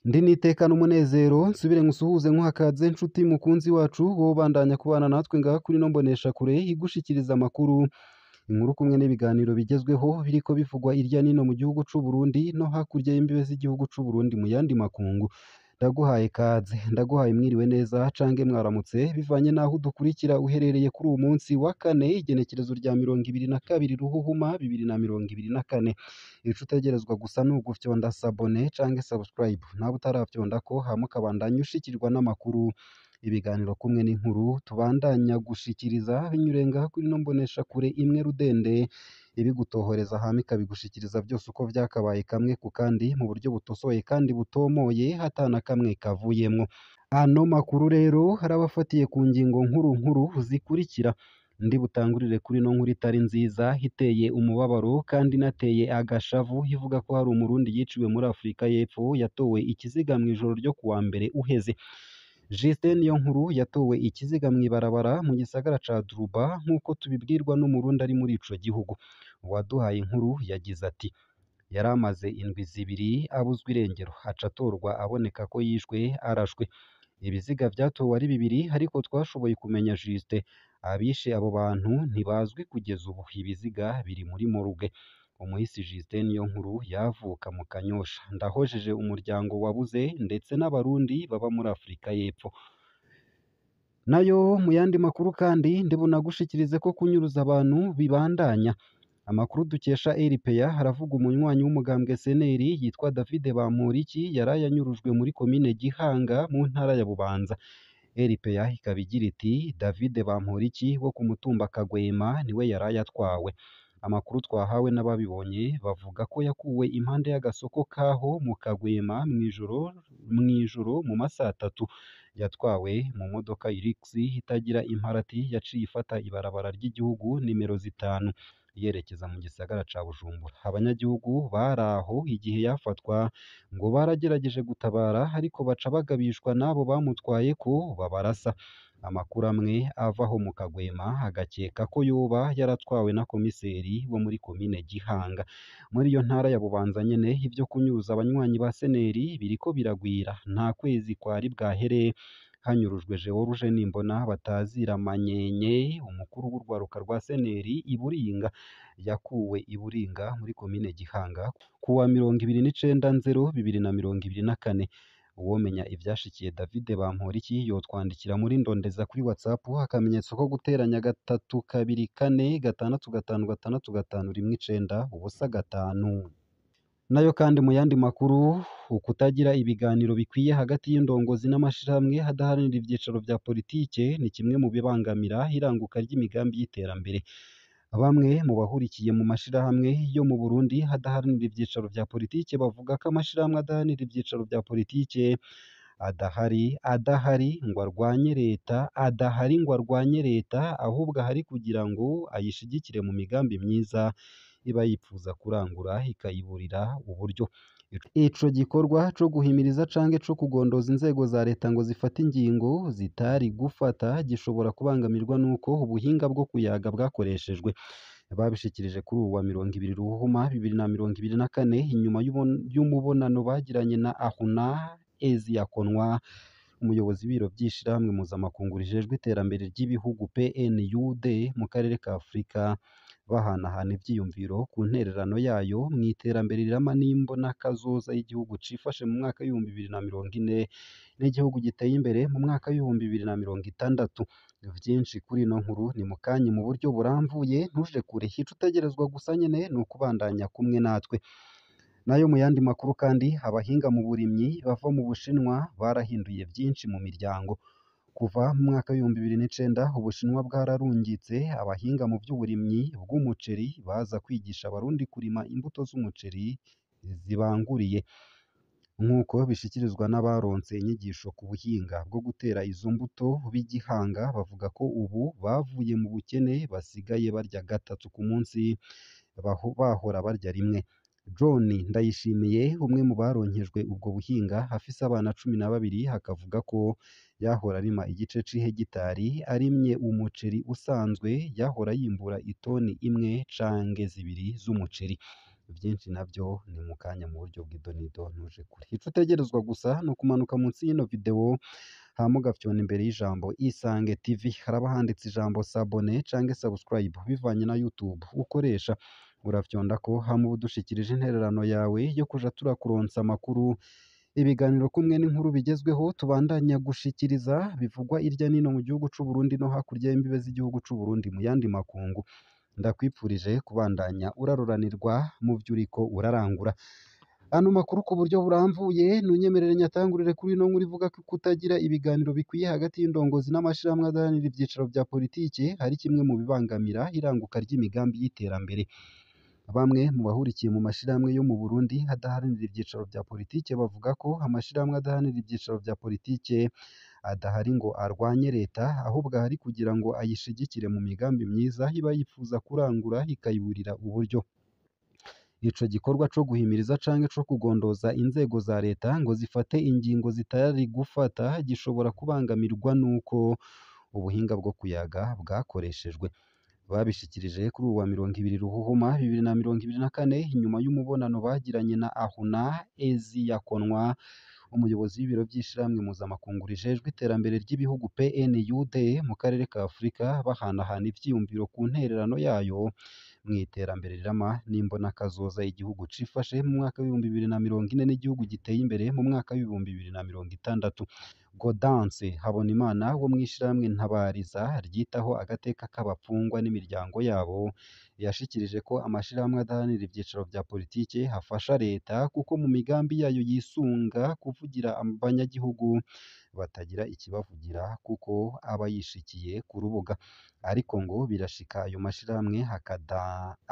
Ndi n'iteka n'umunezero nsubire nkusuhuze nkuhakaze nshuti mukunzi wacu wowe ubandanya kubana natwe ngaha kuri ino mboneshakure igushikiriza amakuru, inkuru kumwe n'ibiganiro bigezweho biriko bivugwa irya nino mu gihugu c'u Burundi no hakurya y'imbibe z'igihugu c'u Burundi mu yandi makungu. Ndaguhaye kaze, ndaguhaye mwiriwe neza cange mwaramutse bivanye n'aho udukurikira uherereye kuri uwu munsi wa kane igenekerezo rya 22 Ruhuhuma 2024. Ico utegerezwa gusa ni ugufyonda sabone canke subscribe, nawe utaravyondako hama ukabandanya ushikirwa n'amakuru, ibiganiro kumwe n'inkuru tubandanya gushikiriza binyuriye ngaha kuri ino mboneshakure imwe rudende ibigutohoreza hama ikabigushikiriza vyose uko vyakabaye kamwe ku kandi mu buryo butosoye kandi butomoye ata na kamwe kavuyemwo. Ano makuru rero harabafatiye ku ngingo nkuru nkuru zikurikira. Ndi butangurire kuri ino nkuru itari nziza iteye umubabaro kandi inateye agashavu ivuga ko hari umurundi yiciwe muri Afurika y'Epfo yatowe ikiziga mw'ijoro ryo kuwa mbere uheze. Justin Niyonkuru yatowe ikiziga mw'ibarabara mu gisagara ca Durban nk'uko tubibwirwa n'umurundi ari muri ico gihugu. Uwaduhaye inkuru yagize ati: "Yari amaze indwi zibiri abuzwa irengero, aca atorwa aboneka ko yishwe arashwe. Ibiziga vyatowe ari bibiri ariko twashoboye kumenya Justin. Abishe abo bantu ntibazwi kugeza ubu, ibiziga biri muri morgue. Umuhisi Justin Niyonkuru yavuka mu Kanyosha. Ndahojeje umuryango wabuze ndetse n'abarundi baba muri Afurika y'Epfo." Nayo mu yandi makuru kandi ndibunagushikirize ko kunyuruza abantu bibandanya. Amakuru dukesha RPA haravuga umunywanyi w'umugambwe CNL yitwa David Bamporiki yaraye anyurujwe muri komine Gihanga mu ntara ya Bubanza. RPA ikaba igira iti: "David Bamporiki wo ku mutumba Kagwema niwe yaraye atwawe. Amakuru twahawe n'ababibonye bavuga ko yakuwe impande y'agasoko kaho mu Kagwema mw'ijoro mu masaha atatu. Yatwawe mu modoka Hilux itagira imparati yaciye ifata ibarabara ry'igihugu nimero 5 yerekeza mu gisagara ca Bujumbura. Abanyagihugu bari aho igihe yafatwa ngo baragerageje gutabara ariko baca bagabishwa n'abo bamutwaye ko babarasa. Amakuru amwe ava aho mu Kagwema agakeka ko yoba yaratwawe na komiseri wo muri komine Gihanga. Muri iyo ntara ya Bubanza nyene ivyo kunyuruza abanywanyi ba CNL biriko biragwira. Nta kwezi kwari bwahere hanyurujwe George Nimbona batazira Manyenye, umukuru w'urwaruka rwa CNL i Buringa. Yakuwe i Buringa muri komine Gihanga kuwa 29 Nzero 2024. Uwomenya ivyashikiye David Bamporiki yotwandikira muri Ndondeza kuri WhatsApp akamenyetso ko guteranya 3 2 4 6 5 6 5 1 9 0 5. Nayo kandi mu yandi makuru, ukutagira ibiganiro bikwiye hagati y'indongozi n'amashirahamwe adaharanira ivyicaro vya politike ni kimwe mu bibangamira iranguka ry'imigambi y'iterambere. Bamwe mu bahurikiye mu mashirahamwe yo mu Burundi adaharanira ivyicaro vya politike bavuga ko amashirahamwe adaharanira ivyicaro vya politike adahari ngo arwanye leta, adahari ngo arwanye leta, ahubwo ahari kugira ngo ayishigikire mu migambi myiza iba yipfuza kurangura ikayiburira uburyo. Ico gikorwa co guhimiriza canke co kugondoza inzego za leta ngo zifate ingingo zitari gufata gishobora kubangamirwa n'uko ubuhinga bwo kuyaga bwakoreshejwe. Babishikirije kuri uwu wa 20 Ruhuhuma 2024 inyuma y'umubonano bagiranye na Ahuna Eziakonwa, umuyobozi w'ibiro vy'ishirahamwe mpuzamakungu rijejwe iterambere ry'ibihugu PNUD mu karere ka Afurika, bahanahana ivyiyumviro ku ntererano yayo mw'iterambere rirama n'imbonakazoza y'igihugu cifashe mu mwaka w'2040 n'igihugu giteye imbere mu mwaka w'2060. Vyinshi kuri ino nkuru ni mukanyi mu buryo buramvuye, ntuje kure. Ico utegerezwa gusa nyene ni ukubandanya kumwe natwe. Nayo mu yandi makuru kandi, abahinga mu burimyi bava mu Bushinwa barahinduye vyinshi mu miryango. Kuva mu mwaka w'2009 Ubushinwa bwararungitse abahinga mu vy'uburimyi bw'umuceri baza kwigisha abarundi kurima imbuto z'umuceri zibanguriye. Nk'uko bishikirizwa n'abaronse inyigisho ku buhinga bwo gutera izo mbuto b'igihanga, bavuga ko ubu bavuye mu bukene basigaye barya gatatu ku munsi bahora barya rimwe. John Ndayishimiye, umwe mu baronkejwe ubwo buhinga, afise abana 12, akavuga ko yahora arima igice c'ihegitari arimye umuceri usanzwe yahora yimbura itoni 1 canke 2 z'umuceri. Vyinshi navyo ni mu kanya mu buryo bw'idonido ntuje kure. Ico utegerezwa gusa ni ukumanuka munsi y'ino video hama ugafyona imbere y'ijambo Isange TV, haraba handitse ijambo s'abonner canke subscribe bivanye na YouTube ukoresha. Urafyondako hama uba udushikirije intererano yawe yo kuja turakuronsa amakuru, ibiganiro kumwe n'inkuru bigezweho tubandanya gushikiriza bivugwa irya nino mu gihugu c'u Burundi no hakurya y'imbibe z'igihugu c'u Burundi mu yandi makungu. Ndakwipfurije kubandanya uraroranirwa mu vyo uriko urarangura. Ano makuru ku buryo buramvuye nunyemerere nyatangurire kuri ino nkuru ivuga ko kutagira ibiganiro bikwiye hagati y'indongozi n'amashirahamwe adaharanira ivyicaro vya politike ari kimwe mu bibangamira iranguka ry'imigambi y'iterambere. Bamwe mu bahurikiye mu mashirahamwe yo mu Burundi adaharanira ivyicaro vya politike bavuga ko amashirahamwe adaharanira ivyicaro vya politike adahari ngo arwanye leta, ahubwo ahari kugira ngo ayishigikire mu migambi myiza iba yifuza kurangura ikayiburira uburyo. Ico gikorwa co guhimiriza canke co kugondoza inzego za leta ngo zifate ingingo zitari gufata gishobora kubangamirwa n'uko ubuhinga bwo kuyaga bwakoreshejwe. Babishikirije kuri uwu wa 20 Ruhuhuma 2024 inyuma y'umubonano bagiranye na Ahuna Eziyakonwa, umuyobozi w'ibiro vy'ishirahamwe mpuzamakungu rijejwe iterambere ry'ibihugu PNUD mu karere ka Afurika, bahanahana ivyiyumviro ku ntererano yayo mw'iterambere rirama n'imbonakazoza igihugu cifashe mu mwaka w'2040 n'igihugu giteye imbere mu mwaka w'2060. Gaudence Habonimana wo mw'ishirahamwe Ntabariza ryitaho agateka k'abapfungwa n'imiryango yabo, yashikirije ko amashirahamwe adaharanira ivyicaro vya politike afasha leta kuko mu migambi yayo yisunga kuvugira abanyagihugu batagira ikibavugira kuko aba yishikiye ku rubuga. Ariko ngo birashika ayo mashirahamwe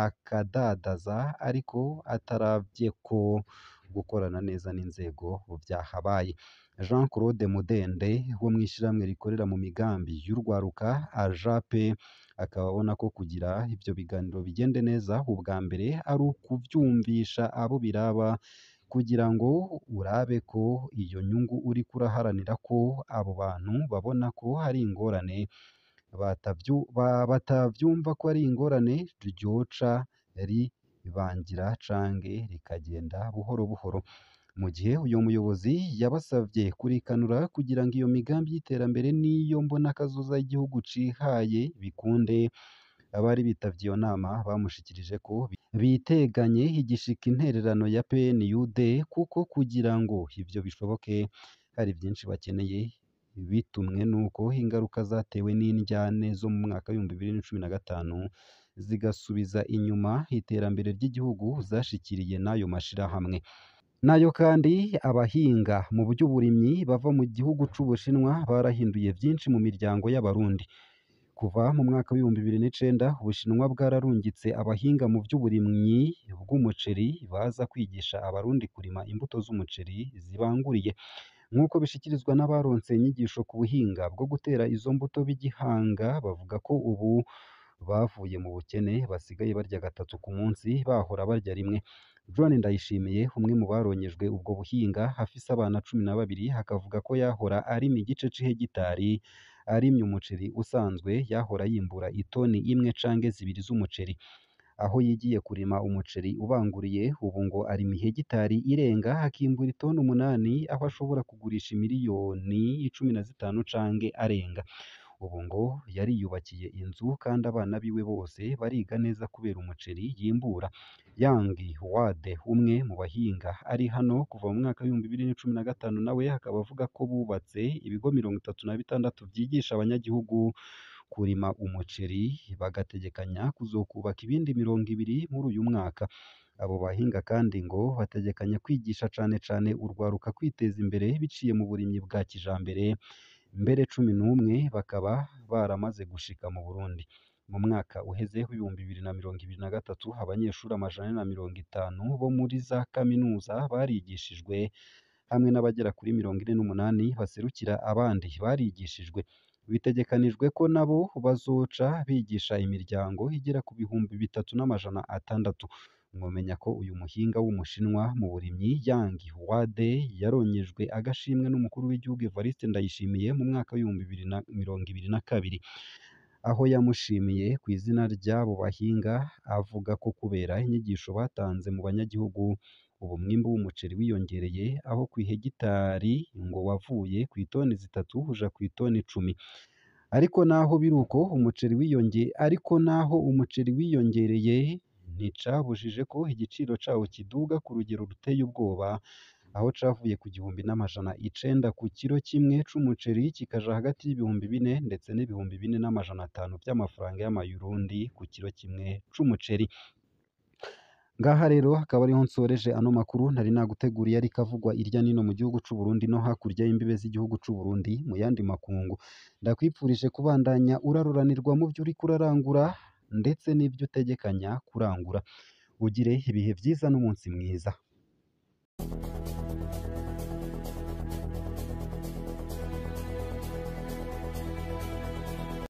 akadadaza ariko ataravye ko gukorana neza n'inzego vyahabaye. Jean Claude Mudende wo mw'ishirahamwe rikorera mu migambi y'urwaruka AJAPE akaba abona ko kugira ivyo biganiro bigende neza ubwa mbere ari ukuvyumvisha abo biraba kugira ngo urabe ko iyo nyungu uriko uraharanira ko abo bantu babona ko hari ingorane, batavyumva ko ari ingorane ryoca ribangira canke rikagenda buhoro buhoro. Mu gihe uyo muyobozi yabasavye kurikanura kugira ngo iyo migambi y'iterambere n'iyo mbonakazoza y'igihugu cihaye bikunde, abari bitavye iyo nama bamushikirije ko biteganye igishika intererano ya PNUD kuko kugira ngo ivyo bishoboke hari vyinshi bakeneye, bitumwe n'uko ingaruka zatewe n'indyane zo mu mwaka w'2015 zigasubiza inyuma iterambere ry'igihugu zashikiriye n'ayo mashirahamwe. Nayo kandi abahinga mu vy'uburimyi bava mu gihugu c'Ubushinwa barahinduye vyinshi mu miryango y'Abarundi. Kuva mu mwaka w'2009 Ubushinwa bwararungitse abahinga mu vy'uburimyi bw'umuceri baza kwigisha Abarundi kurima imbuto z'umuceri zibanguriye. Nk'uko bishikirizwa n'abaronse inyigisho ku buhinga bwo gutera izo mbuto b'igihanga, bavuga ko ubu bavuye mu bukene basigaye barya gatatu ku munsi bahora barya rimwe. John Ndayishimiye umwe mu baronyejwe ubwo buhinga afise abana 12 akavuga ko yahora arima igice c'ihegitari arimye umuceri usanzwe yahora yimbura itoni imwe canke zibiri z'umuceri. Aho yigiye kurima umuceri ubanguriye ubu ngo arima ihegitari irenga akimbura itoni 8 aho ashobora kugurisha imiliyoni 15 canke arenga. Ubu ngo yariyubakiye inzu kandi abana biwe bose bariga neza kubera umuceri yimbura. Yang Wade umwe mu bahinga ari hano kuva mu mwaka w'2015 nawe akaba avuga ko bubatse ibigo 36 vyigisha abanyagihugu kurima umuceri, bagategekanya kuzokubaka ibindi 20 muri uyu mwaka. Abo bahinga kandi ngo bategekanya kwigisha cane cane urwaruka kwiteza imbere biciye mu burimyi bwa kijambere, mbere 11 bakaba baramaze gushika mu Burundi. Mu mwaka uheze w'2023 abanyeshuri 450 bo muri za kaminuza barigishijwe hamwe n'abagera kuri 48 baserukira abandi barigishijwe. Bitegekanijwe ko nabo bazoca bigisha imiryango igera ku 3600. Mwomenya ko uyu muhinga w'umushinwa mu burimyi Yang Wade yaronyejwe agashimwe n'umukuru w'igihugu Evariste Ndayishimiye mu mwaka w'2022. aho yamushimiye ku izina ry'abo bahinga, avuga ko kubera inyigisho batanze mu banyagihugu ubu umwimbu w'umuceri wiyongereye, aho kw'ihegitari ngo wavuye kw'itoni 3 uja kw'itoni 10. Ariko naho biruko umuceri wiyongereye nticabujije ko igiciro cawo kiduga ku rugero ruteye ubwoba, aho cavuye ku 1900 ku kiro kimwe c'umuceri kikaja hagati y'4000 ndetse n'4500 vy'amafaranga y'amayurundi ku kiro kimwe c'umuceri. Ngaha rero akaba ariho nsoreje ano makuru nari naguteguriye ariko avugwa irya nino mu gihugu c'u Burundi no hakurya y'imbibe z'igihugu c'u Burundi mu yandi makungu. Ndakwipfurije kubandanya uraruranirwa mu vyo uriko urarangura ndetse n'ivyo utegekanya kurangura. Ugire ibihe vyiza n'umunsi mwiza.